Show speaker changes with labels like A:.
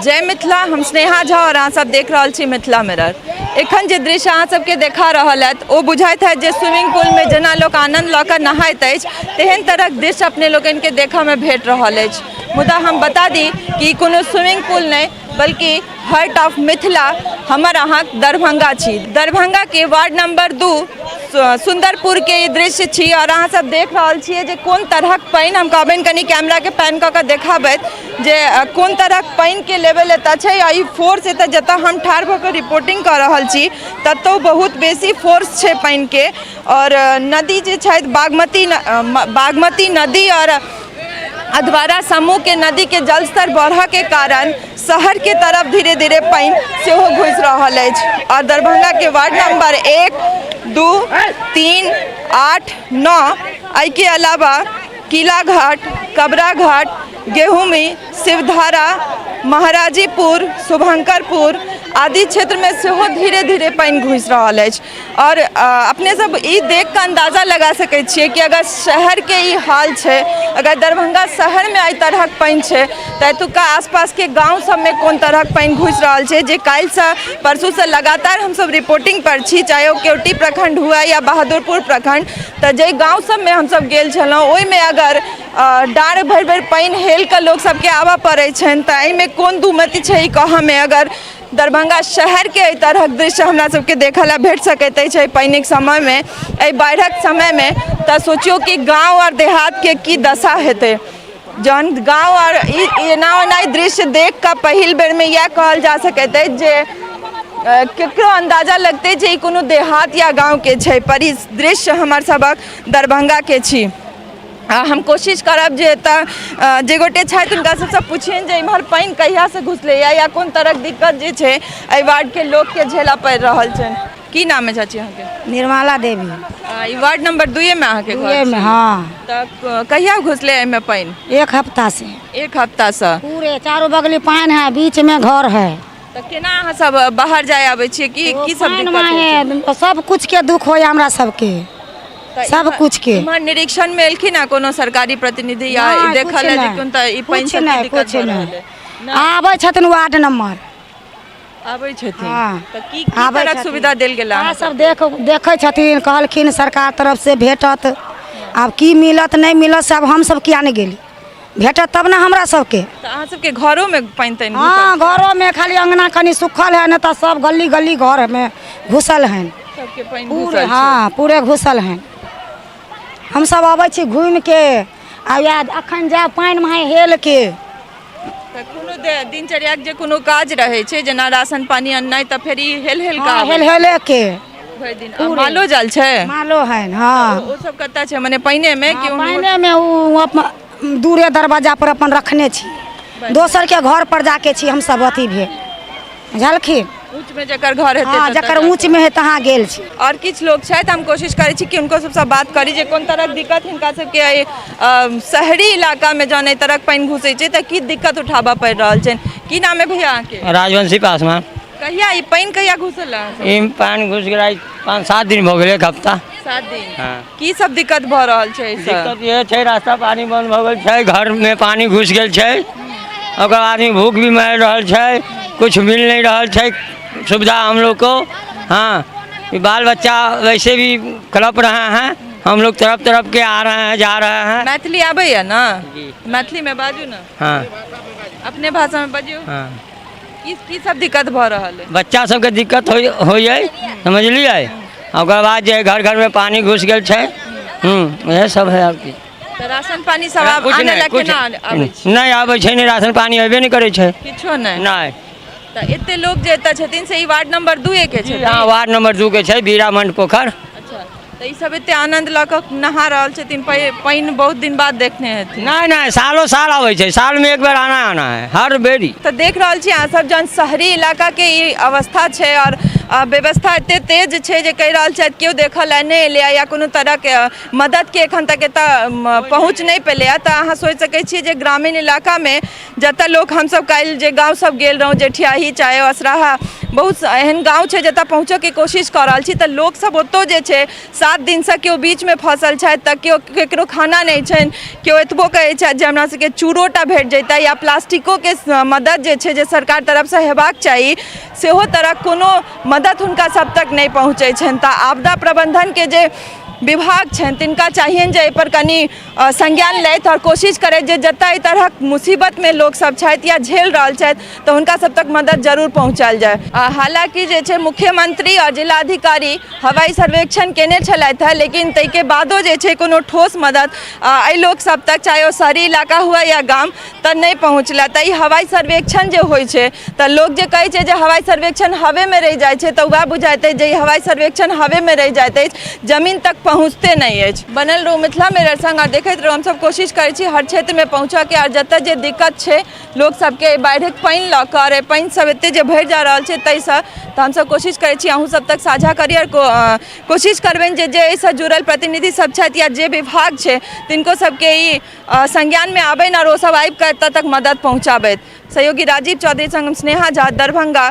A: जय मिथिला। हम स्नेहा झा और अहाँ सब देख रहल छी मिथिला मिरर। एखन जे दृश्य अहाँ सबके देखा रहल हैत ओ बुझाइत हैत जे स्विमिंग पुल में जेना लोक आनंद लऽ कऽ नहाइत अछि तेहन तरहक दृश्य अपने लोकनिके देखऽमे भेट रहल अछि। मुदा हम बता दी कि कोनो स्विमिंग पुल नहि बल्कि हार्ट ऑफ मिथिला हमर अहाँक दरभंगा छी। दरभंगा के वार्ड नंबर 2 सुंदरपुर के ई दृश्य छी और अहाँ सब देख रहल छियै जे कोन तरहक पानि, हम कहबनि कनि कैमरा के पैन कऽ कऽ देखाबैत जे कोन तरहक पानिके लेवल एतऽ छै। आ ई फोर्स एतऽ जतऽ हम ठाढ़ भऽ कऽ रिपोर्टिंग कऽ रहल छी ततौ बहुत बेसी फोर्स छै पानिके। और नदी जे छथि बागमती बागमती नदी और अधवारा समूह के नदी के जलस्तर बढ़ऽ के कारण शहर के तरफ धीरे धीरे पानि सेहो घुसि रहल अछि। और दरभंगा के वार्ड नंबर 1 2 3 8 9 एहिके अलावा किला घाट, कबरा घाट, गेहूमी, शिवधारा, महाराजीपुर, शुभंकरपुर आदि क्षेत्रमे सेहो धीरे धीरे पानि घुसि रहल अछि। और अपने सब ई देख कऽ अंदाजा लगा सकै छियै कि अगर शहरके ई हाल छै, अगर दरभंगा शहरमे एहि तरहक पानि छै तऽ एतुका आसपासके गाँव सबमे कोन तरहक पानि घुसि रहल छै। जे काल्हिसँ परसूसँ लगातार हमसब रिपोर्टिंग पर छी, चाहे ओ केवटी प्रखंड हुए या बहादुरपुर प्रखंड, तऽ जाहि गाँव सबमे हमसब गेल छलहुँ ओहिमे अगर डाँड़ भरि भरि पानि हेल कऽ लोक सबके आबऽ पड़ै छनि तऽ एहिमे कोन दूमति छै ई कहऽमे। अगर दरभंगा शहरके एहि तरहक दृश्य हमरा सबके देखऽ लए भेट सकैत अछि एहि पानिक समयमे, एहि बाढ़िक समयमे, तऽ सोचियौ कि गाँव आओर देहातके की दशा हेतै। जहन गाँव आओर ई एना ओना ई दृश्य देख कऽ पहिल बेरमे इएह कहल जा सकैत अछि जे केकरो अन्दाजा लगतै जे ई कोनो देहात या गाँवके छै, पर ई दृश्य हमर सबक दरभंगाके छी। आ हम कोशिश करब जे एतऽ जे गोटे छथि हुनका सबसँ पुछियनि जे इम्हर पानि कहियासँ घुसलैए या कोन तरहक दिक्कत जे छै एहि वार्डके लोकके झेलऽ पड़ि रहल छनि। की नाम अछि चाची अहाँके?
B: निर्मला देवी।
A: ई वार्ड नंबर 2 मे अहाँके घर
B: दुए में,
A: छी?
B: हाँ।
A: तऽ कहिया घुसलै एहिमे पानि?
B: एक हफ्ता से।
A: एक हफ्ता से।
B: पूरे चारों बगली पानि है, बीच में घर है।
A: तऽ केना अहाँ सब बाहर जाय आबै छियै? की
B: ओ
A: की सब
B: पानि
A: दिक्कत होइ छै?
B: में है, सब कुछ के दुख होय हमरा सबके,
A: तऽ
B: सब कुछ के।
A: इम्हर निरीक्षण में एलखिन आ कोनो सरकारी प्रतिनिधि या
B: नहि,
A: देखल
B: कुछ
A: जे
B: नहि,
A: कोन तऽ ई पानि
B: कुछ
A: सबके
B: नहि,
A: दिक्कत
B: कुछ
A: भऽ
B: नहि।
A: रहल अइ? नहि।
B: आबै छथिन वार्ड नंबर।
A: आबै छथिन।
B: हाँ।
A: तऽ की की
B: आबै
A: तरहक
B: छथिन।
A: सुविधा देल गेल
B: अहाँ सब देखै छथिन, कहलखिन सरकार तरफ से भेटत। आब की मिलत नहि मिलत से आब हमसब किया नहि गेली, भेटत तब ने हमरा सबके।
A: तऽ अहाँ सबके घरोमे पानि तानि घुसल?
B: हाँ, घरोमे खाली अंगना कनि सुखल है, नहि तऽ सब गली गली घरमे घुसल है।
A: सबके पानि
B: पूरे
A: घुसल छै।
B: हाँ, पूरे घुसल है। हमसब अबै छी घुमिके आ वएह अखन जायब पानिमे हेलके।
A: तऽ कोनो दिनचर्याके जे कोनो काज रहै छै जेना राशन पानी अननाइ तऽ फेर ई हेल हेल कऽ
B: हाँ,
A: आबै
B: हेल हेले के
A: भरि दिन। आ मालो जाल छै?
B: मालो है, हाँ।
A: ओ सब कतऽ छै? मने पानिएमे कि
B: हाँ, पानिएमे ओ अपन दूरे दरवाजा पर अपन रखने छी, दोसर के घर पर जाके छी हमसब अथी भेल, बुझलखिन?
A: ऊँच में जकर घर हेतै
B: हाँ,
A: ततऽ
B: जकर
A: जाके।
B: ऊँच में है तहाँ गेल छी।
A: और किछु लोग छथि, हम कोशिश करै छी कि हुनको सबसँ बात करी जे कोन तरहक दिक्कत हिनका सबके एहि शहरी इलाकामे जहन एहि तरहक पानि घुसै छै तऽ की दिक्कत उठाबऽ पड़ि रहल छनि। की नाम है भैया अहाँके?
C: राजवंशी पासवान।
A: कहिया ई पानि कहिया घुसल अहाँ सब?
C: ई पानि घुसि गेलै 5-7 दिन भऽ गेलै, एक हफ्ता।
A: 7 दिन।
C: हाँ।
A: की सब दिक्कत भऽ रहल छै एहिसँ?
C: दिक्कत इएह छै, रास्ता पानी बंद भऽ गेल छै, घरमे पानी घुसि गेल छै, ओकर आदमी भूख भी मरि रहल छै, कुछ मिल नहीं रहल छै सुविधा हम लोग को। हाँ, ये बाल बच्चा वैसे भी कलप रहे हैं, हम लोग तरफ तरफ के आ रहे हैं जा रहे हैं।
A: मैथिली आबैया ना?
C: जी।
A: मैथिली में बाजू ना।
C: हाँ।
A: अपने भाषा में बाजियौ।
C: हाँ।
A: की की सब दिक्कत भऽ रहल है?
C: बच्चा सबके दिक्कत होइए, समझलियै? ओकर बाद जे घर घर में पानी घुसि गेल छै, इएह सब है और की।
A: तऽ राशन पानी सब आब
C: कुछ
A: आनै
C: नहि,
A: लए
C: कुछ
A: केना आबै छै?
C: नहि आबै छै, नहि राशन पानी अयबे नहि करै छै।
A: किछो नहि?
C: नहि।
A: तऽ एते लोक जे एतऽ छथिन से ई वार्ड नंबर 2 के छथिन?
C: हँ, वार्ड नंबर 2 के छै, बीरा मंड पोखर।
A: अच्छा, तऽ ई सब एते आनंद लऽ कऽ नहा रहल छथिन, पानि बहुत दिन बाद देखने हेथिन।
C: नहि नहि, सालो साल आबै छै, साल में एक बेर आना आना है हर बेरी।
A: तऽ देख रहल छी अहाँ सब जहन शहरी इलाका के ई अवस्था छै और व्यवस्था एते तेज छै जे कहि रहल छथि केओ देखऽ लए नहि एलैए या कोनो तरहके मददके एखन तक एतऽ पहुँच नहि पेलैए, तऽ अहाँ सोचि सकै छियै जे ग्रामीण इलाकामे जतऽ लोक हमसब काल्हि जे गाँव सब गेल रहौं, जेठियाही चाहे असराहा, बहुत एहन गाँव छै जतऽ पहुँचऽके कोशिश कऽ रहल छी, तऽ लोकसब ओतौ जे छै 7 दिनसँ केओ बीचमे फसल छथि, तऽ केओ केकरो खाना नहि छनि, केओ एतबो कहै छथि जे हमरा सबके चूड़ोटा भेट जैतै या प्लास्टिकोके मदद जे छै जे सरकार तरफसँ हेबाक चाही, सेहो तरहक कोनो मदद हुनका सब तक नहि पहुँचै छनि। तऽ आपदा प्रबंधनके जे विभाग छनि तिनका चाहियनि जे एहिपर कनि संज्ञान लैथ आओर कोशिश करैत जे जतऽ एहि तरहक मुसीबतमे लोकसब छथि या झेल रहल छथि तऽ हुनका सब तक मदद जरूर पहुँचायल जाय। हालाँकि जे छै मुख्यमंत्री आओर जिलाधिकारी हवाई सर्वेक्षण केने छलथि हेँ, लेकिन ताहिके बादो जे छै कोनो ठोस मदद एहि लोक सब तक, चाहे ओ शहरी इलाका हुए या गाम, तऽ नहि पहुँचलै। तऽ ई हवाई सर्वेक्षण जे होइ छै, तऽ लोक जे कहै छै जे हवाई सर्वेक्षण हवेमे रहि जाइ छै, तऽ वएह बुझाइत अछि जे ई हवाई सर्वेक्षण हवेमे रहि जाइत अछि, जमीन तक पहुँचते नहि अछि। बनल रहू मिथिला मिरर संग आओर देखैत रहू। हमसब कोशिश करै छी हर क्षेत्रमे पहुँचऽके आओर जतऽ जे दिक्कत छै लोक सबके बाढ़िक पानि लऽ कऽ आओर पानि सब एते जे भरि जा रहल छै ताहिसँ, तऽ हमसब कोशिश करै छी अहूँ सब तक साझा करी आओर कोशिश करबनि जे जे एहिसँ जुड़ल प्रतिनिधि सब छथि या जे विभाग छै तिनको सबके ई संज्ञानमे आबनि आओर ओसब आबिकऽ एतऽ तक मदद पहुँचाबथि। सहयोगी राजीव चौधरी संग हम स्नेहा झा, दरभंगा।